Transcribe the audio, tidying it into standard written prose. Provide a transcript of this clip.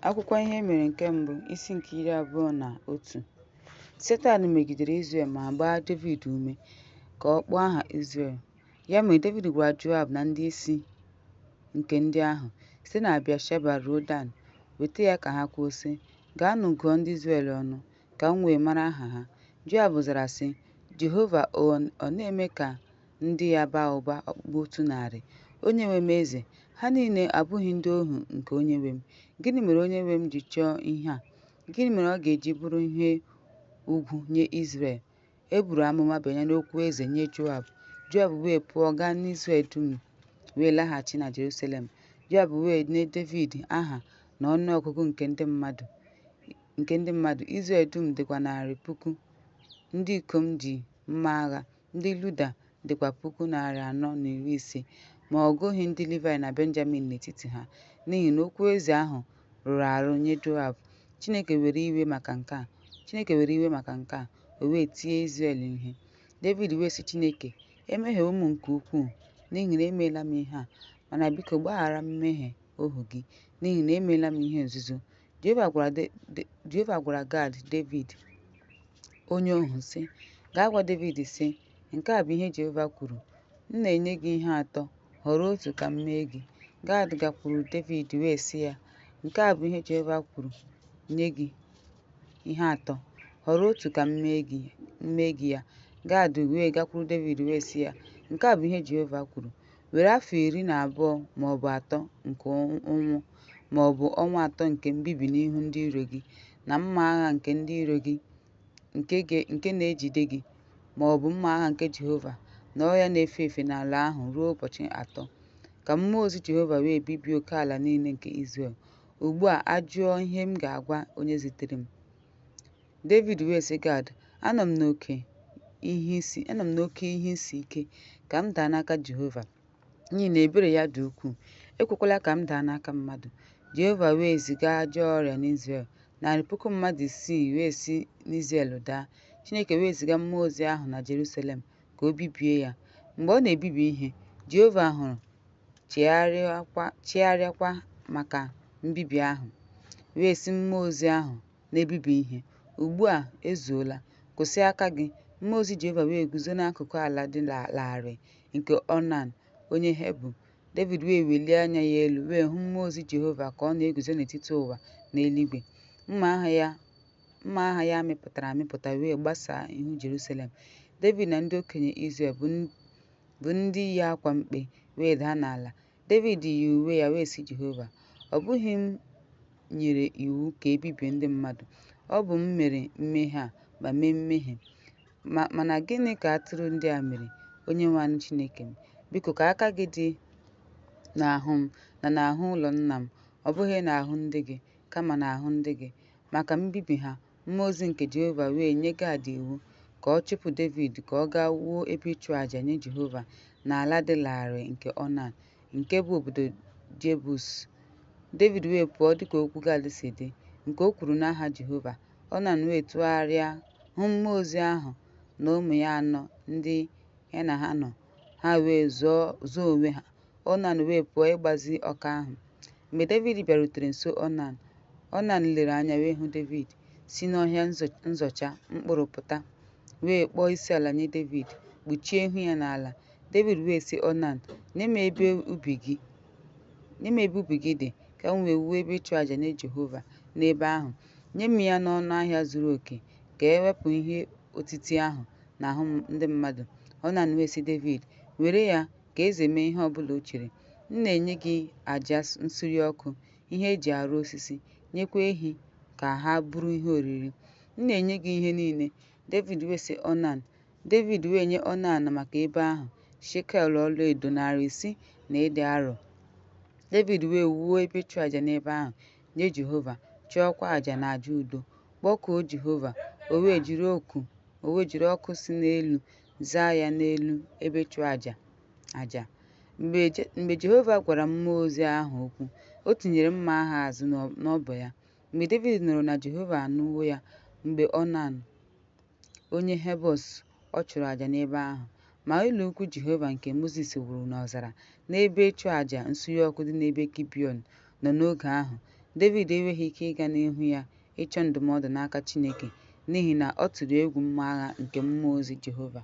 Akwụkwọ Ihe E Mere nke Mbụ, isi nke 21. Setan megidere Izrel ma gbaa Devid ume ka ọ kpọọ aha Izrel. Ya mere Devid gwara Joab na ndị isi nke ndị ahụ, site na Bịa-sheba ruo Dan, weta ya ka ha kwuo, sị, Gaanụ gụọ ndị Izrel ọnụ, ka m wee mara aha ha. Joab zara, sị, Jehova ọ̀ na-eme ka ndị ya baa ụba okpukpu otu narị, onyenwe m eze, ha niile abụghị ndị ohu nke onyenwe m? Gịnị mere onyenwe m ji chọọ ihe a, gịnị mere ọ ga-eji bụrụ ihe ugwu nye Izrel? E buru amụma banyere okwu eze nye Joab. Joab wee pụọ gaa n'Izrel dum wee laghachi na Jeruselem. Joab wee nye Devid aha na ọnụ ọgụgụ nke ndị mmadụ, Izrel dum dịkwa 100,000 ndị ikom ji mma agha, ndị Juda dịkwa 450,000. Ma ọ gụghị ndị Livaị na Benjamin n'etiti ha, n'ihi na okwu eze ahụ rụrụ arụ nye Joab. Chineke were iwe maka nke a, Chineke were iwe maka nke a, o wee tie Izrel ihe. Devid wee sị Chineke, Emehiewo m nke ukwuu, n'ihi na emeela m ihe a, mana biko gbaghara mmehie ohu gị, n'ihi na emeela m ihe nzuzo. Jehova gwara Gad Devid onye ohu, sị, Gaa gwa Devid, sị, Nke a bụ ihe Jehova kwuru, M na-enye gị ihe atọ, họrọ otu ka m mee gị. Gad gakwuru Devid wee sị ya, Nke a bụ ihe Jehova kwuru, nye gị ihe atọ, họrọ otu ka m mee gị ya. Gad wee gakwuru Devid wee sị ya, Nke a bụ ihe Jehova kwuru, Were afọ 12 ma ọ bụ atọ nke ụnwụ, ma ọ bụ ọnwa atọ nke mbibi n'ihu ndị iro gị, na mma agha nke ndị iro gị nke na-ejide gị, ma ọ bụ mma agha nke Jehova, na ọrịa na-efe efe n'ala ahụ ruo ụbọchị atọ, ka mmụọ ozi Jehova wee bibie oke ala niile nke Izrel. Ugbu a ajụọ ihe m ga-agwa onye zitere m. Devid wee sị Gad, Anọ m n'oké ihe isi ike, ka m daa n'aka Jehova, n'ihi na ebere ya dị ukwuu, ekwekwala ka m daa n'aka mmadụ. Jehova wee ziga ajọ ọrịa n'Izrel, 600,000 wee si n'Izrel daa. Chineke wee ziga mmụọ ozi ahụ na Jerusalem ka o bibie ya. Mgbe ọ na-ebibi ihe, Jehova hụrụ, chegharịakwa maka mbibi ahụ, wee sị mmụọ ozi ahụ na-ebibi ihe, Ugbu a ezuola, kwụsị aka gị. Mmụọ ozi Jehova wee guzo n'akụkụ ala dị larịị nke Ọnan onye Jebu. Devid wee welie anya ya elu wee hụ mmụọ ozi Jehova ka ọ na-eguzo n'etiti ụwa na eluigwe, mma agha ya mịpụtara amịpụta wee gbasaa ihu Jerusalem. Devid na ndị okenye Izrel bụ ndị yi akwa mkpe wee daa n'ala. Devid yi uwe ya wee sị Jehova, Ọ bụghị m nyere iwu ka e bibie ndị mmadụ, ọ bụ m mere mmehie a ma mee mmehie. Mana gịnị ka atụrụ ndị a mere, Onyenwe anyị Chineke m? Biko ka aka gị dị n'ahụ m na n'ahụ ụlọ nna m, ọ bụghị n'ahụ ndị gị, kama n'ahụ ndị gị, maka mbibi ha. Mmụọ ozi nke Jehova wee nye Gad iwu ka ọ chụpụ Devid ka ọ gaa wuo ebe ịchụàjà nye Jehova n'ala dị larịị nke Ọnan, nke bụ obodo Jebus. Devid wee pụọ dịka okwu Gad si dị, nke o kwuru n'aha Jehova. Ọnan wee tụgharịa hụ mmụọ ozi ahụ na ụmụ ya anọ ndị ya na ha nọ, ha wee zoo onwe ha. Ọnan wee pụọ ịgbazi ọka ahụ. Mgbe Devid bịarutere nso Ọnan, Ọnan lere anya wee hụ Devid, si n'ọhịa nzọcha mkpụrụ pụta, wee kpọọ isiala nye Devid, kpuchie ihu ya n'ala. Devid wee sị Ọnan, Nye m ebe ubi gị dị, ka m wee wuo ebe ịchụàjà nye Jehova n'ebe ahụ. Nye m ya n'ọnụ ahịa zuru oke, ka e wepụ ihe otiti ahụ n'ahụ ndị mmadụ. Ọnan wee sị Devid, Were ya, ka eze mee ihe ọ bụla o chere. M na-enye gị àjà nsure ọkụ, ihe eji arụ osisi, nyekwa ehi ka ha bụrụ ihe oriri. M na-enye gị ihe niile. Devid wee sị Ọnan, Devid wee nye Ọnan maka ebe ahụ shekel ọlaedo 600 na ịdị arọ. Devid wee wuo ebe ịchụàjà n'ebe ahụ nye Jehova, chụọkwa àjà na àjà udo, kpọkuo Jehova, o wee jiri ọkụ si n'elu zaa ya n'elu ebe ịchụàjà aja. Mgbe Jehova gwara mmụọ ozi ahụ okwu, o tinyere mma agha azụ n'ọbọ ya. Mgbe Devid nụrụ na Jehova anụwo ya mgbe Ọnan onye Jebus ọ chụrụ àjà n'ebe ahụ. Ma ụlọ ukwu Jehova nke Mozis wuru n'ọzara n'ebe ịchụ àjà nsure ọkụ dị n'ebe Gibiọn nọ n'oge ahụ. Devid enweghị ike ịga n'ihu ya ịchọ ndụmọdụ n'aka Chineke, n'ihi na ọ tụrụ egwu mma agha nke mmụọ ozi Jehova.